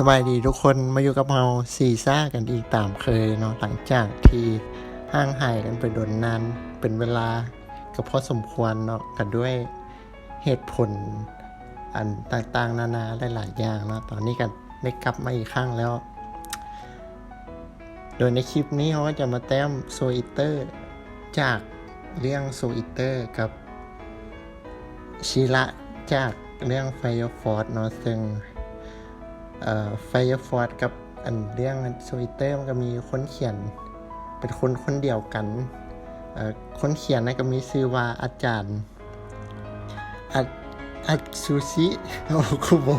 ສະບາຍດີທຸກຄົນ, ມາຢູ່ກັບເຮົາຊີຊາກັນອີກຕາມເຄີຍເນາະ. ຫຼັງຈາກທີ່ຫ່າງຫາຍກັນໄປດົນນານເປັນເວລາກໍພໍສົມຄວນເນາະ, ກໍດ້ວຍເຫດຜົນອັນຕ່າງໆນານາຫຼາຍໆຢ່າງເນາະ, ຕອນນີ້ກໍໄດ້ກັບມາອີກຄັ້ງແລ້ວ. ໂດຍໃນຄລິບນີ້ເຮົາກໍຈະມາແຕ້ມໂຊອິເຕີຈາກເລື່ອງໂຊອິເຕີກັບ ຊີລະຈາກເລື່ອງ Fire Force ເນາະ, ເຊິ່ງ ເອີ Fire Force ກັບອັນເລື່ອງ Soul Eater ມັນກໍມີຄົນຂຽນເປັນຄົນຄົນດຽວກັນ. ເອີ ຄົນຂຽນນັ້ນກໍມີຊື່ວ່າອາຈານ ອາ ອາຊູຊິ ໂອຄຸໂບະ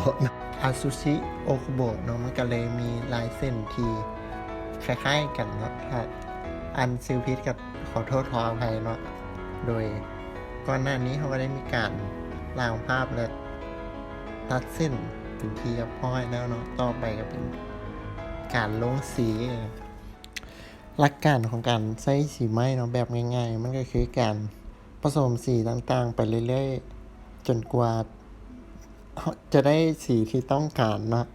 ອາຊູຊິ ໂອຄຸໂບະເນາະ, ມັນກໍເລີຍມີລາຍເສັ້ນທີ່ຄ້າຍໆກັນເນາະ. ຖ້າອ່ານຊື່ຜິດກໍ ຂໍໂທດຂໍອະໄພເນາະ. ໂດຍກ່ອນໜ້ານີ້ເຮົາກໍໄດ້ມີການລ້າງພາບ ແລະ ຕັດເສັ້ນເປັນທີ່ຮຽບຮ້ອຍແລ້ວເນາະ, ຕໍ່ໄປກໍເປັນການລົງສີ. ຫຼັກການຂອງການໃຊ້ສີໄມ້ເນາະ ແບບງ່າຍໆ ມັນກໍຄືການປະສົມສີຕ່າງໆໄປເລື້ອຍໆ ຈົນກວ່າ ຈະໄດ້ສີທີ່ຕ້ອງການເນາະ.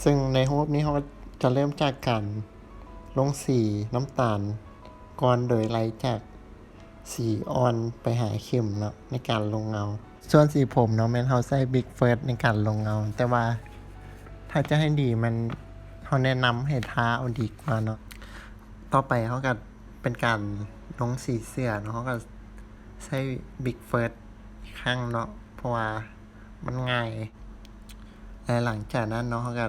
ເຊິ່ງໃນຮູບນີ້ເຮົາຈະເລີ່ມຈາກການລົງສີນ້ຳຕານກ່ອນ ໂດຍໄລ່ຈາກສີອ່ອນໄປຫາເຂັ້ມເນາະ ໃນການລົງເງົາ. ສ່ວນສີຜົມເນາະ ແມ່ນເຮົາໃຊ້ Big First ໃນການລົງເງົາ, ແຕ່ວ່າຖ້າຈະໃຫ້ດີ ແມ່ນເຮົາແນະນຳໃຫ້ທາເອົາດີກວ່າເນາະ. ຕໍ່ໄປເຮົາກໍເປັນການລົງສີເສື້ອເນາະ, ເຮົາກໍໃຊ້ Big First ອີກຄັ້ງເນາະ ເພາະວ່າ ມັນງ່າຍ ແລະ ຫຼັງຈາກນັ້ນເນາະ ເຮົາກໍ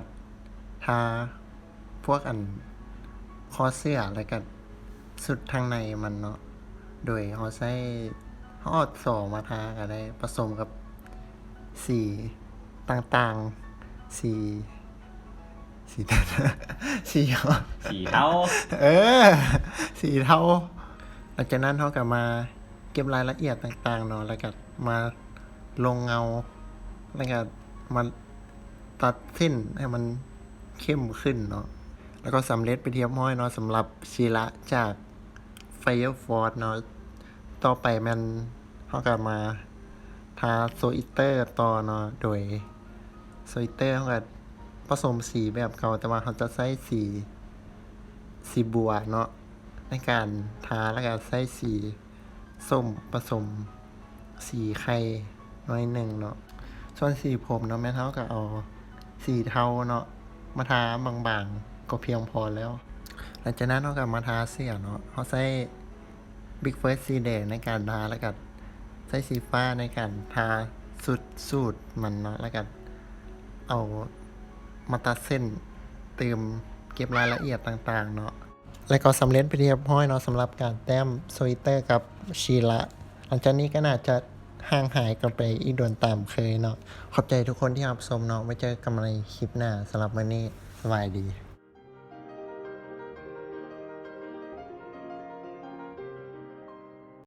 ທາພວກອັນຄໍເສື້ອ ແລ້ວກໍຊຸດທາງໃນມັນເນາະ, ໂດຍເຮົາໃຊ້ ເຮົາເອົາສໍມາທາກໍໄດ້ ປະສົມກັບສີຕ່າງໆ ສີ ສີ ສີຫຍັງ? ສີເທົາ ເອີ ສີເທົາ. ຫຼັງຈາກນັ້ນເຮົາກໍມາເກັບລາຍລະອຽດຕ່າງໆເນາະ ແລ້ວກໍມາ ລົງເງົາ ແລ້ວກໍມາຕັດເສັ້ນໃຫ້ມັນເຂັ້ມຂຶ້ນເນາະ. ແລ້ວກໍສຳເລັດເປັນທີ່ຮຽບຮ້ອຍເນາະ ສຳລັບຊີລະຈາກ Fire Force ເນາະ. ຕໍ່ໄປແມ່ນເຮົາກໍມາທາ Soul Eater ຕໍ່ເນາະ, ໂດຍ Soul Eater ເຮົາກໍປະສົມສີແບບເກົ່າ ແຕ່ວ່າເຮົາຈະໃຊ້ສີ ສີບົວເນາະ ໃນການທາ, ແລ້ວກໍໃຊ້ສີ ສົ້ມປະສົມສີໄຂ່ໜ້ອຍໜຶ່ງເນາະ. ສ່ວນສີຜົມເນາະ ແມ່ນເຮົາກໍເອົາສີເທົາເນາະ ມາທາບາງໆ ກໍພຽງພໍແລ້ວ. ຫຼັງຈາກນັ້ນເຮົາກໍມາທາເສື້ອເນາະ, ເຮົາໃຊ້ Big First ສີແດງໃນການທາ ແລ້ວກໍໃຊ້ສີຟ້າໃນການທາຊຸດສູດມັນເນາະ, ແລ້ວກໍເອົາມາຕັດເສັ້ນ ຕື່ມເກັບລາຍລະອຽດຕ່າງໆເນາະ. ແລະກໍສຳເລັດເປັນທີ່ຮຽບຮ້ອຍເນາະ ສຳລັບການແຕ້ມ Soul Eater ກັບ Sheila. ຫຼັງຈາກນີ້ກໍໜ້າຈະຫ່າງຫາຍກັນໄປອີກດົນຕາມເຄີຍເນາະ. ຂອບໃຈທຸກຄົນທີ່ຮັບຊົມເນາະ. ໄວ້ເຈີກັນໃໝ່ຄລິບໜ້າ. ສຳລັບມື້ນີ້ ສະບາຍດີ.